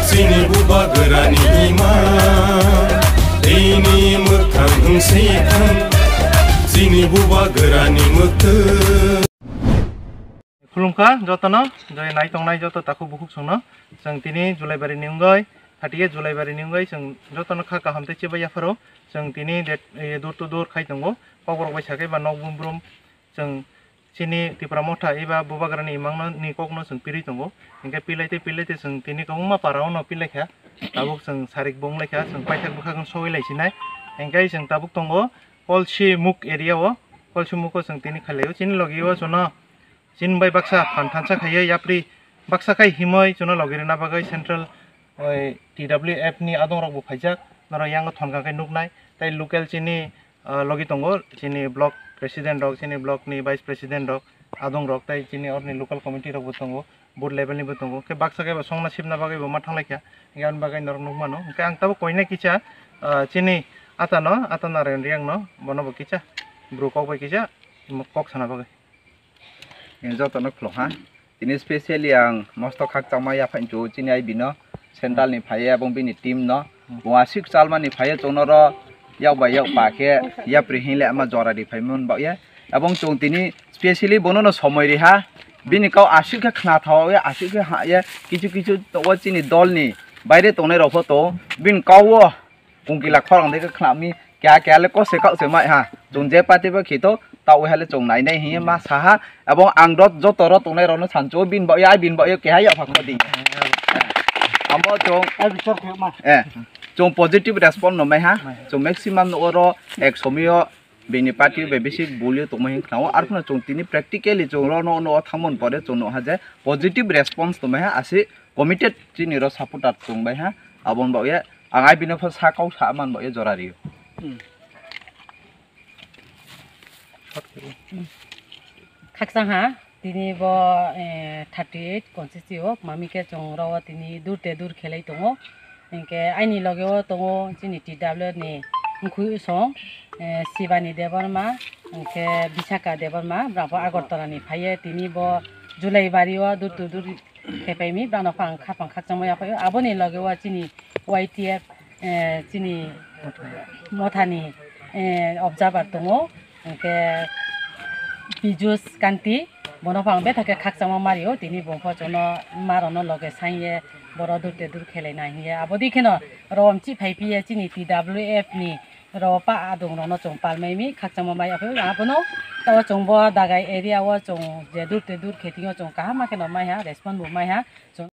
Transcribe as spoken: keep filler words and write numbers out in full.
Chini bubagrani ima, tini mwkhang wng si thang. Chini bubagrani mwkhang. Khulumkha jotono, joi nai tongnai joto takhuk bukhuk songno. Chwng tini Julaibari ni wngwi, thirty eight Julaibari ni wngwi chwng jotono kha kaham tei chibai yapharo. Chwng tini det, eh, door to door khai tongo. Kokborok bai sakhe ba nok brum brum chwng chini Tipra Motha eba bubagrani imangno ni kokno chwng pirwi tongo. Hinkhe pilai tei pilai tei chwng tini kwbangma para-o no pilaikha. Tabuk chwng sarik bo wnglaikha, chwng paithak bwkhakno sogwi lai sinai. Hinkhe chwng tabuk tongo Kolsimuk area o, Kolsimuk o chwng tini khailaio. Chini logi o chwngno chini bai baksa phan thansa khaiwi yapri baksa khai himwi chwngno logi rwna bagwi central, oi, T W F ni adongrok bo phaijak. Norok yango thonka khe nuknai. Tei local chini, ah, logi tongo, chini block president rok, chini block ni vice president rok, adongrok, tei chini orni local committee rok bo tongo, board level ni bo tongo. Khe baksa khe bo songna sibna bagwi bo ma thanglaikha. Hinkhe aboni bagwi norok nukmano. Hinkhe ang tabuk koinai kisa, ah, chini atano, atana Rengriang no, bono bo kisa, bru kok bai kisa, kok sana bagwi. Jotono khulumkha. Tini specially ang mosto khakchangma yaphai chu chini ai bino central ni phaiya ebong bini team no. Bo aswk chalmani phaiya chwngno ro yak bai yak pa khe yapri hinle ama jora ri phai mun ba ya. Ebong chwng tini specially bono no somoi riha. Bini kau aswk khe khna thawi aswk khe ha ya kichu kichu to chini dol ni baire tongnai rok pho to bini kau o Kungkila khorang de khe khnami keha keha le kose kok se mai ha. Chwng je party bo khito ta wai hale chwng nai nai hiye ma sa ha. Ebong ang dot joto ro tongnai rok no sancho bin bo ya bin bo ya keha ya pha khodi. Amo chwng Ai bichar khe ma. Eh, chwng positive response no mai ha. Chwng maximum no oro ek somoyo bini party bai bisi bulio tongma hin khnao. Arkhna chwng tini practically chwng ro no no thangmon pore chwng no ha je positive response no mai ha asi committed chini ro supporter chwng bai ha. Abon bo ya Ang ai bino pha sa kau sa man bo e jora rio. Khakchang ha, tini bo, eh, thirty eight constituency o, mami khe chwng ro tini dur te dur khelai tongo. Hinkhe aini loge o tongo chini T W ni mkhui song, eh, Sibani Debbarma, hinkhe Bisaka Debbarma, brang pho Agartala ni phaiye, tini bo Julaibari o dur to dur Khepaimi, brano phang khaphang khakchangma yaphaio. Aboni loge o chini Y T F, eh, chini mothani, eh, observer tongo, hwnkhe Pijus Kanti, bono phang betha khe khakchangma mario, tini bongkho chono marono loge sangye boro durte dur khelai nai hiye. Abodi kheno rom chi phai phiye chini T W F ni ro pa adung rono chwng palmai mi khakchangma mai aphaio. Abono tao chwng bo Dagai area o chwng je dur te dur khe thingo chwng kaham ma kheno mai ha, respond bo mai ha. Chwng